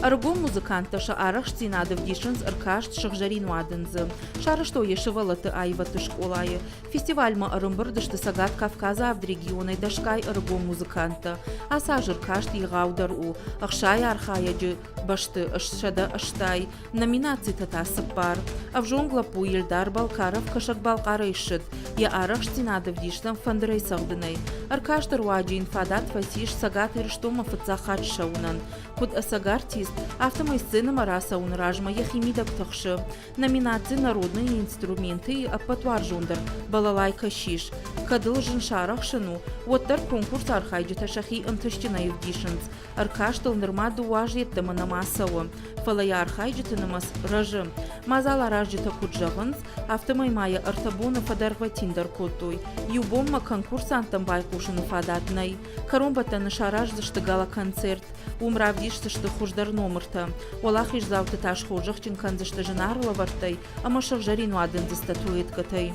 Ӕрыгон музыканттӕ сӕ арӕхстдзинад ӕвдисынц ӕркаст Сыгъзӕрин уадындзы. Сарӕзтой йӕ сывӕллӕтты аивӕдты скъолайы. Фестивальмӕ ӕрӕмбырд сты Цӕгат Кавказы авд регионӕй дӕсгай ӕрыгон музыканттӕ. Ацы аз ӕркаст егъаудӕр у, 60 архайӕджы бӕсты 180, номинацитӕ та цыппар. Ӕвзонг лӕппу Елдар Балкаров Кӕсӕг-Балхъарӕй ссыд, йӕ арӕхстдзинад ӕвдисдзӕн фӕндырӕй цӕгъдынӕй. Ӕркасты руаджы йын фадат фӕцис Цӕгат Ирыстонмӕ фыццаг хатт ссӕуынӕн. Куыд ӕцӕг артист, афтӕмӕй сценӕмӕ рацӕуыны размӕ йӕхимидӕг тыхсы. Номинаци «Народные инструменты»-йы ӕппӕтуарзондӕр балалайкӕ ссис. Кӕд ыл зын сарӕхсын у, уӕддӕр конкурсы архайджытӕ сӕхи ӕнтыстджынӕй ӕвдисынц. Ӕркастыл нырма дыууӕ азы йеддӕмӕ нӕма цӕуы, фӕлӕ йӕ архайджыты нымӕц рӕзы. Мадзал аразджытӕ куыд зӕгъынц, афтӕмӕй ма йӕ ӕртӕ боны фӕдӕргъвӕтиндӕр кодтой. Иу бонмӕ конкурсанттӕм байхъусыны фадат нӕй. Кӕронбӕттӕны сараздзысты гала-концерт. Уым равдисдзысты хуыздӕр номыртӕ. Уӕлахиздзауты та схорзӕхджын кӕндзысты зынаргъ лӕвӕрттӕй ӕмӕ сыгъзӕрин уадындзы статуэткӕтӕй.